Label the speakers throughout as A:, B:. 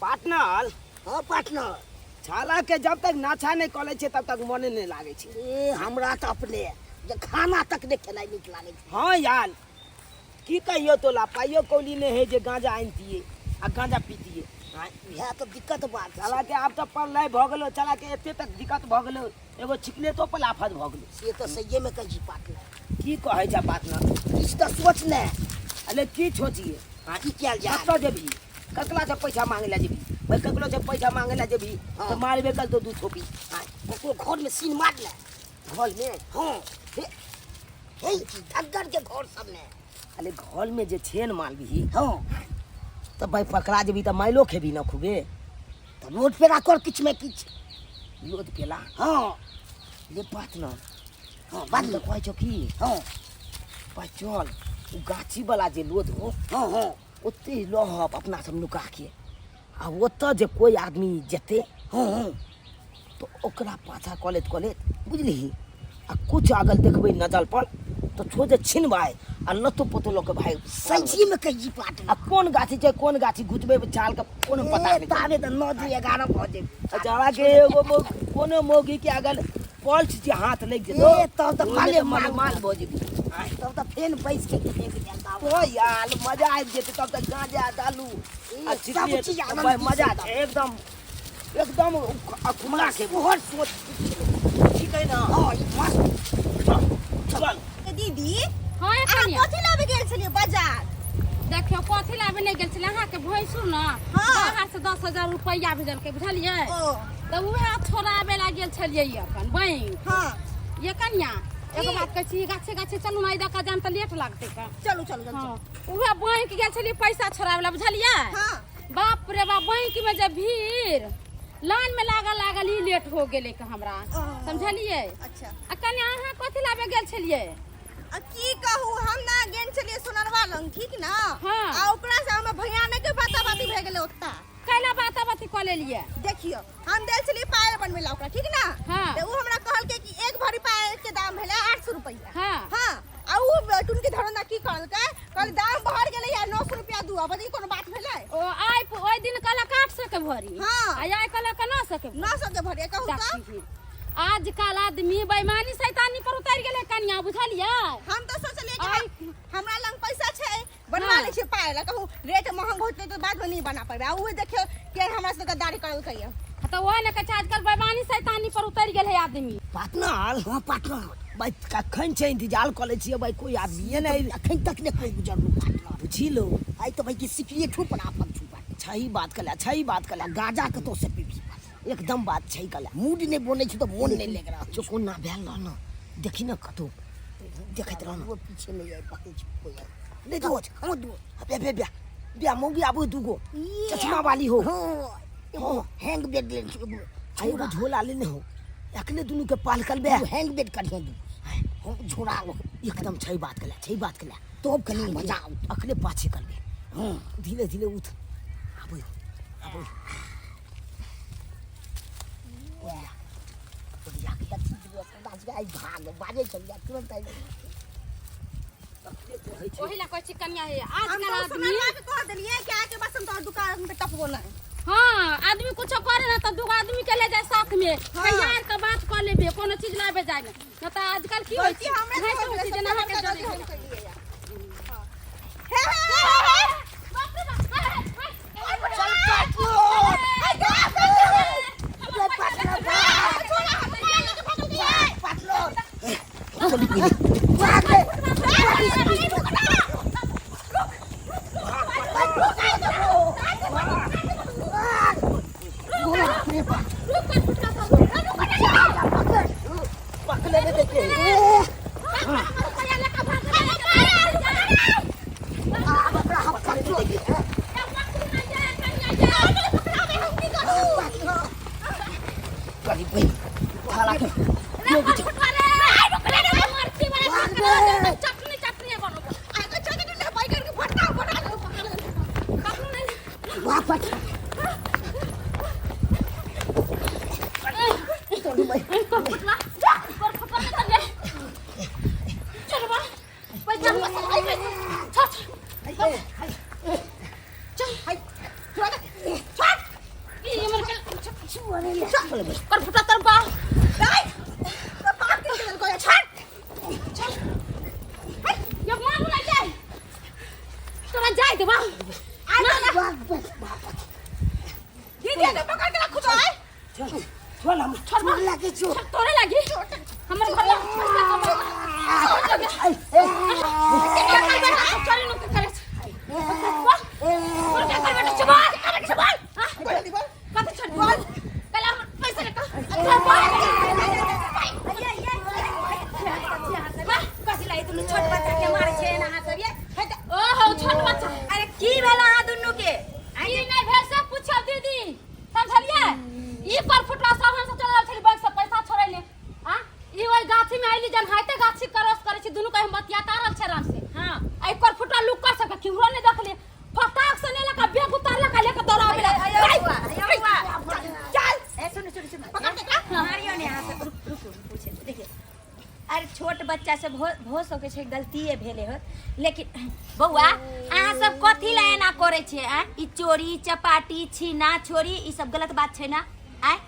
A: Partner.
B: हाँ partner.
A: छाला के जब तक नाछा नहीं कऽ लै छै तब तक मने नहीं लागै छै।
B: ए हमरा तऽ अपने जे खाना तक नहि खेनाइ नीक लागै छै।
A: हाँ यार की कहियो तोला, पाइयो कौली नहीं है जे गांजा आनतिए आ गांजा पीतिए।
B: हाँ, इएह तऽ दिक्कत बात छै।
A: साला के आब तऽ पढ़नाइ भऽ गेलो, साला के एते तक दिक्कत भऽ गेलो, एगो छिकले तो पर आफत भऽ गेलो।
B: से तऽ सहिए में कहै छी पार्टनर।
A: की कहै छै पार्टनर?
B: किछु तऽ सोच ने।
A: अरे की सोचिए?
B: हाँ, की कयल जाय?
A: कतऽ जेबही? ककरा से पैसा मांगे ला जेबही? भाई ककरो से पैसा मांगे ला जेबही
B: हाँ।
A: तऽ मारबे कर तो दू थोपी।
B: हाँ, ककरो घर में सीन मार ले।
A: घर में?
B: हाँ। हे, हे की धग्गर के घर सब में।
A: अरे घर में जे छेन मारबही।
B: हाँ।
A: तऽ भाई पकड़ा जेबही तऽ माइलो खेबही न खूबे।
B: तऽ रोड पेड़ा कर किछु में किछु।
A: लोद पेला?
B: हाँ।
A: ले बात न।
B: हाँ, बात
A: तऽ कहै छौ की?
B: हाँ।
A: भाई चल, ओ गाछी वाला जे लोद हो।
B: हाँ, हाँ।
A: ओते लहब अपना सब नुका के, आ ओतऽ जे कोई आदमी जेतै।
B: हाँ, हाँ।
A: तऽ ओकरा पाछा कऽ लेत कऽ लेत बुझलिही, आ कुछ अगर देखबै नजर पर तऽ छोड़ जे छिनबै आ लतो पतो लऽ के भाई।
B: सही में कहै छी पार्टनर।
A: आ कोन गाछी छै, कोन गाछी घुचबै चाल के कोनो पता
B: ए,
A: नहि।
B: ताबे तऽ 9 2 11 भऽ जेबै।
A: आ जरा के एगो कोनो मौगी के अगर पल्स जे हाथ लागि जेतौ,
B: ए, तब तऽ
A: ओहिमे
B: माले
A: तऽ माले
B: माल
A: माल भऽ जेबही।
B: तब तऽ फेन बैस के देख जाता।
A: ओ यार मजा आबि जेतै तब तऽ गांजा दालू
B: ए,
A: आ
B: सब
A: सिगरेट,
B: चीज आनंद
A: भाई,
B: की
A: मजा
B: से
A: छै, एकदम एकदम खुला के
B: तोहर सोच
A: ठीक है ना?
B: हाँ, ई मस्त।
A: चल, चल।
C: ए दीदी,
D: हाँ,
C: अहाँ
D: कनिया।
C: कथी लाबे गेल छलियै बाजार?
D: देखियौ कथी लाबे नहि गेल छलै, अहाँके भैंसुर ने
C: हाँ।
D: बाहर से 10,000 रुपैआ भेजलकै, बुझलियै?
C: ओ।
D: तऽ उएह छोड़ाबे ला गेल छलियै अपन बैंक।
C: हाँ।
D: ये कनिया, एगो
C: की?
D: बात कहै छी, गाछे गाछे चलू ने, एहि दऽ कऽ जायब तऽ लेट लागतै का।
C: चलू, चलू, चलू,
D: हाँ।
C: चलू।
D: उएह बैंक गेल छलियै पैसा छोड़ाबे ला, बुझलियै?
C: हाँ।
D: बाप रे बाप, बैंक में जे भीड़, लाइन में लागल लागल ही लेट हो गेलै के हमरा,
C: ओ।
D: समझलियै?
C: अच्छा।
D: आ कनिया अहाँ कथी लाबे गेल छलियै?
C: आ की कहू, हम ना गेल छलियै सोनरवा लंग, ठीक ना?
D: हाँ।
C: आ ओकरा से हमर भयानक बाताबाती भए गेलै ओत्ता।
D: कैला बाताबाती कऽ लेलियै?
C: देखियौ, हम देल छलियै पायल बनबै ला ओकरा, ठीक ना?
D: हाँ।
C: तऽ उ हमरा कहलकै कि एक भरी पायल के दाम भेलै 800 रुपैआ।
D: हाँ।
C: हाँ। आ उ टुनकी धरौना की कहलकै? कहल दाम बढ़ गेलै या 900 रुपैआ दू। आब ई कोनो बात भेलै?
D: ओ आइ ओहि दिन कहलक 800 के भरी।
C: हाँ।
D: आ आइ कहलक 900 के भरी।
C: 900 के भरी, कहू तऽ।
D: देखी, आजकल आदमी बेईमानी शैतानी पर उतरि गेलै कनिया, बुझलियै?
C: हम तऽ सोचलियै कि
D: आइ
C: हमरा लग पैसा छै, बनवा
D: हाँ।
C: लै छियै पायल, कहू रेट महंग होतै तऽ बाद में नहीं बना पेबै। आ उहे देखियौ के हमरा से गद्दारी करलकै या।
D: तऽ ओहे ने कहै छै, आजकल बेईमानी शैतानी पर उतरि गेल है आदमी।
A: पार्टनर।
B: हाँ, पार्टनर।
A: भाई कखन छै इंतजार कऽ लै छियै भाई, कोई आदमीए नहि।
B: अखन तक ने कोई गुजरलू पार्टनर।
A: बुझी लो।
B: आइ तऽ भाई की सिकरिए ठू पर आफत छू पार्टनर।
A: छही बात कला, छही बात कला।
B: गांजा के तो से पीबी पार्टनर।
A: एकदम बात छै कला।
B: मूड नहि बनै छै तऽ मोन नहि लागि रहल।
A: चौकोना भेल रह न, देखी न कतौ देखैत रह न।
B: ओ पीछे नहि आबि पाबै छै कोई आबि।
A: ले दो।
B: हाँ, दो।
A: बे बे बे बे मौगी आबो दूगो।
B: ये।
A: चश्मा वाली हो।
B: हाँ, एगो
A: हाँ।
B: हैंग बेड लेने छै, एगो
A: आ एगो झोला लेने हो, अखने दुनू के पालकल बे।
B: दू हैंग बेड करिहे दू। हम झोला लो।
A: एकदम छै बात कला, छै बात कला।
B: तब कनी मजा आउत।
A: अखने पाछे करबे।
B: हाँ।
A: धीरे धीरे उठ। आबो, आबो। ओरिया, ओरिया के।
B: देखी दू अपना से आई भाग, बाजे चलिया, तुरंत आई।
D: ओही ला कहै छी कनिया हे,
C: हम
D: आजकल
C: तऽ
D: आदमी
C: सोनरवा के कह देलियै कि आके बस हम तोहर दुकान पे टपबो नहि।
D: हाँ, आदमी कुछो करे ना तऽ दूगो आदमी के ले जाए साथ में,
C: हाँ।
D: तैयार के बात कऽ लेबे, कोनो चीज लाबे जाए ना। न तऽ आजकल की होइ
C: गलती
D: छै?
C: हमरे
D: नहि
C: से
D: तऽ
C: हो गेलै,
D: होइ छै जेना
C: सबसे
D: अहाँके
C: बड़का
D: जरे
C: गलती हम
D: गेल।
C: केलियै या। हाँ। हे, हे, हे, हे, हे।
D: बाप रे बाप, हे, हे, हे।
B: चल पार्टनर।
D: हमर पैसा
B: पार्टनर,
D: लेके
B: भाग।
D: छोड़ा, हमर पैसा लेके भागल गेलै।
B: पार्टनर। चली पीली। भाग रे।
A: पकड़े ने देखे।
D: हमर पैसा लेके भागल गेलै।
B: आब ओकरा हम कटलो।
A: करी बहिन थाला के
D: चटनी चटनी बनबो।
B: वापस
D: कर फुटा तर बा
C: दाइ तोरा बाप के देलको या छोड़
D: ये मारू ना जाए तोरा जाए दे बा
C: आ ना दीदी के पकड़ के रखू तो आय
A: छोड़ हम छोड़ लागे छो
D: तोरे लागी हमर घर ला पैसा कमा चोरी नु करे बोल के कर बेटा चुप कर चुप
C: जल्दी बोल
D: कत छोड़ बोल कल हम पैसा लेकर अच्छा बोल
E: कथी लाई दुनू छोट बच्चा के मारै छै एना अहाँ सब ये
D: ओहो छोट बच्चा
E: अरे की भेल अहाँ दुनू के
D: ई नहि भेल से पूछब दीदी समझलियै ई पर फुटवा सब हम सब चल रहल छली बैंक से पैसा छोड़ै ले आ ई ओहि गाछी में आइली जन हाइते गाछी क्रॉस करै छी दुनू के हम बतियाता रहल छै आराम से
E: हां
D: आ एकर फुटवा लुक्कर सबके केकरो नहि देखलियै फटाक से ने लका बैग उतारलक आ लेके दौड़ाबे
E: हयो बुआ
C: चल
E: ए सुन सुन सुन
C: पकड़ के रख
E: मारियो ने अहाँ सब रुक रुक पूछे देखिए अरे छोट बच्चा से भो सकै छै गलतीए भेले होत लेकिन बौआ अहाँ सब कथी ला एना करै छियै आँय ई चोरी चपाटी छीना छोरी ई सब गलत बात छै ना आँय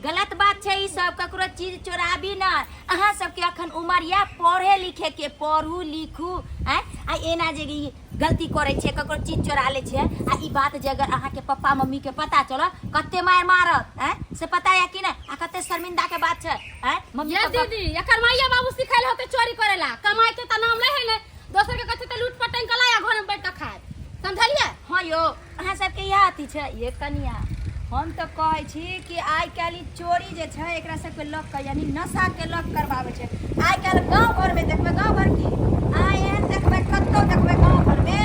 E: गलत बात छै ई सब ककरो चीज चोराबी ना अहाँ सबके अखन उमर या पढ़े लिखे के पढ़ू लिखू आँय आ एना जे ई गलती करै छियै ककरो चीज चोरा लै छियै आ ई बात जे अगर अहाँके पप्पा मम्मीके पता चलत कते मारि मारत आँय से पता यऽ कि नहि आ कते शर्मिंदा के बात छै आँय मम्मी
D: ये
E: पापा
D: दीदी एकर माइया बाबू सिखायल होते चोरी करेला कमाई के त नाम ले है ने दोसर के कथी त लूट पटंग के लाया घर में बैठ के खाए समझलिए
E: हाँ यौ अहाँ सबके इएह अथी छै ये कनिया हम तऽ कहै छी कि आइ काल्हि ई चोरी जे छै एकरा सबके लऽ कऽ यानी नशाके लऽ करबाबै छै आइ काल्हि गाँव घरमे देखबै गाँव घर की अहाँ एहन देखबै कतहु देखबै गाँव घरमे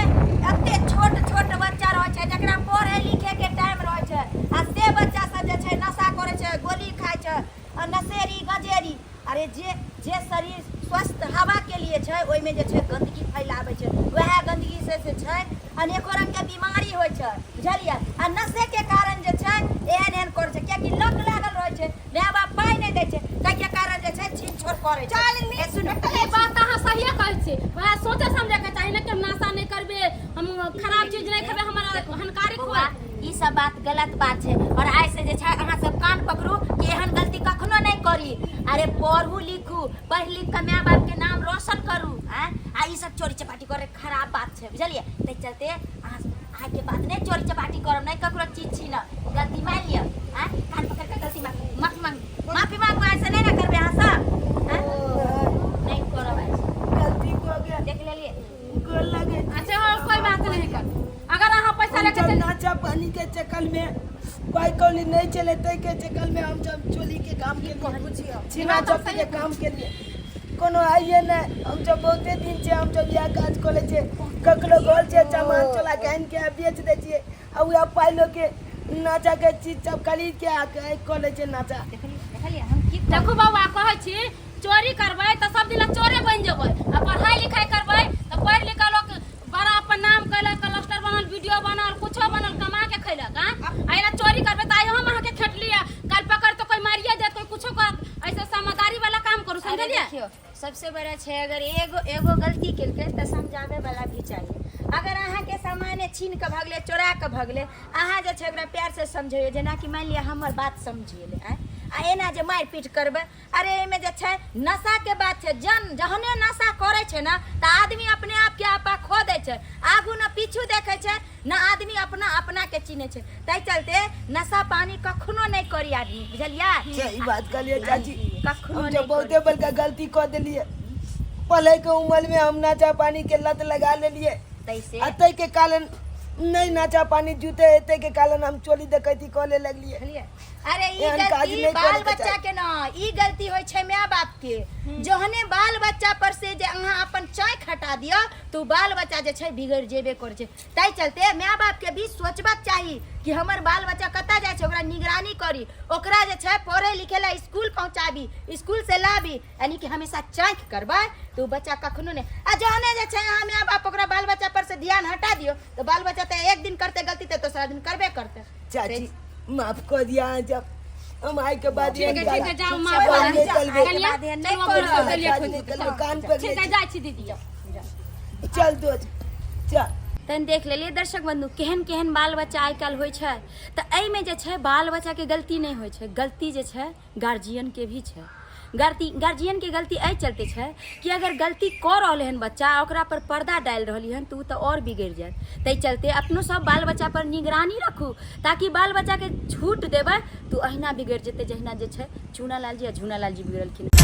E: एते छोट छोट बच्चा रहै छै जकरा पढ़ै लिखैके टाइम रहै छै आ से बच्चा सब जे छै नशा करै छै गोली खाइ छै आ नशेरी गजेरी अरे जे जे शरीर स्वस्थ हवाके लिए छै ओहिमे जे छै गन्दगी फैलाबै छै वएह गन्दगी से से छै अनेको रङ्गके बीमारी होइ छै बुझलियै आ नशेके कारण जे छै एहन एहन करै छै कियाकि लक लागल रहै छै माय बाप पाइ नहि दै छै ताहिके कारण जे छै छीन छोड़ करै छै
C: चल नी
E: ए सुनू
D: ई बात अहाँ सहिए कहै छी वएह सोचे समझे के चाही ने कि हम नशा नहि करबे हम खराब चीज नहि खेबै हमरा हानिकारक
E: बौआ
D: हुए
E: ई सब बात गलत बात छै और आइ से जे छै अहाँ सब कान पकड़ू कि एहन गलती कखनो नहि करी अरे पढ़ू लिखू पढ़ लिख के माय बाप के नाम रोशन करू आँय आ ई सब चोरी चपाटी करे खराब बात छै बुझलियै ताहि चलते अहाँ आइ के बाद नहि चोरी चपाटी करब नहि ककरो चीज छीनब गलती मानि लिअ आँय कान पकड़ के गलती मांगू माफी मांगू माफी मांगू आइ से नहि ने करबै अहाँ सब आँय नहि करब आइ से।
A: गलती हो गया
E: देख लेलियै
A: गोर लगे
D: अच्छा और कोई बात नहीं कर अगर अहाँ पैसा लेके
A: हम
D: चल
A: नाचा पानी के चक्कर में पाई कौड़ी नहीं चले तै के चक्कर में हम जब चोरी के काम के लिए छीना चोरी के काम के लिए कोनो आइए नहीं हम जब बहुते दिन से हम जब यह काज करे छे ककरो घर से सामान चोरा के आनि के बेच दै छियै आ वएह पाइ लऽ के नाचा के चीज सब खरीद के आ के कऽ लै छै नाचा
E: देखलियै देखलियै हम की
D: देखू बाबा कहै छी चोरी करबै तऽ सब दिन चोरे बनि जेबै आ पढ़ाई लिखाई करबै तऽ पढ़ि लिख कऽ लोक बड़ा अपन नाम कैलक कलस्टर बनल वीडियो बनल कुछो बनल कमा के खैलक आँ आ एना चोरी करबै तऽ आइ हम अहाँके खेटली आ काल्हि पकड़ तऽ कोई मारिए देत कोई कुछो करत ऐसे समझदारी वाला काम करू
E: अरे
D: समझलियै
E: देखियौ सबसे बड़ा छै अगर एगो एगो गलती केलकै तऽ समझाबै वाला भी चाहिए अगर अहाँके सामाने छीन कऽ भगलै चोरा कऽ भगलै अहाँ जे छै ओकरा प्यार से समझैयौ जेनाकि मानि लिअ हमर बात समझिएलै आँय आ एना जे मारि पीट करबै अरे एहिमे जे छै नशाके बात छै जन जहने नशा करै छै ने तऽ आदमी अपने आपके आपा खो दै छै आगू ने पीछू देखै छै ने आदमी अपना अपनाके चिन्है छै ताहि चलते नशा पानी कखनो नहि करी आदमी बुझलियै
A: सही बात कहलियै चाची
E: कखनो
A: हम
E: नहि
A: जब बहुते बड़का गलती कऽ देलियै पढ़ै के उम्र में हम नाचा पानी के लत लगा लेलियै
E: तैसे
A: आ ताहि के कारण नहीं नाचा पानी जूते हेतै के कारण हम चोरी डकैती कऽ ले लगलियै
E: बुझलियै अरे ई
A: एहन काज
E: गलती
A: नहि
E: बाल
A: करैके
E: बच्चा
A: चाही।
E: के न ई गलती होइ छै माय बाप के जहने बाल बच्चा पर से जे अहाँ अपन चाँकि हटा दिअ तऽ उ बाल बच्चा जे छै बिगड़ि जेबे करै छै ताहि चलते माय बाप के भी सोचबाक चाही कि हमर बाल बच्चा कतऽ जाइ छै ओकरा निगरानी करी ओकरा जे छै पढ़ै लिखै लए स्कूल पहुँचाबी स्कूल से लाबी यानी कि हमेशा चाँकि करबै तऽ उ बच्चा कखनो नहि आ जहने जे छै अहाँ माय बाप ओकरा बाल बच्चा पर से ध्यान हटा दियौ तऽ बाल बच्चा तऽ एक दिन करतै गलती तऽ दोसरा दिन करबे करतै
A: चाची माफ कर दिया अहाँ जब हम आइ के बाद
D: ठीक है ठीक है जाओ माँ
A: बात
D: बाप
A: नहीं करबे।
D: कनिया
E: बाद एहन नहि
D: चलू
E: करब।
D: अपन सब लिए
A: काज
D: खोजि
A: नहीं
D: के
A: करबे, कान पकड़े
D: ठीक है जाइ छी दीदी
A: चल दोस्त चल।
E: तहन देख लेलियै दर्शक बंधु केहन केहन बाल बच्चा आइ काल्हि होइ छै। तऽ एहिमे जे छै बाल बच्चाके गलती नहि होइ छै, गलती जे छै गार्जियनके भी छै। गलती गार्जियनके गलती एहि चलते छै कि अगर गलती कऽ रहलै हन बच्चा आ ओकरा पर पर्दा डालि रहली हन तऽ ओ तऽ आओर बिगड़ि जायत। ताहि चलते अपनो सब बाल बच्चा पर निगरानी रखू, ताकि बाल बच्चाके छूट देबै तऽ ओ अहिना बिगड़ि जेतै जहिना जे छै चूना लालजी आ झूना लालजी बिगड़लखिन।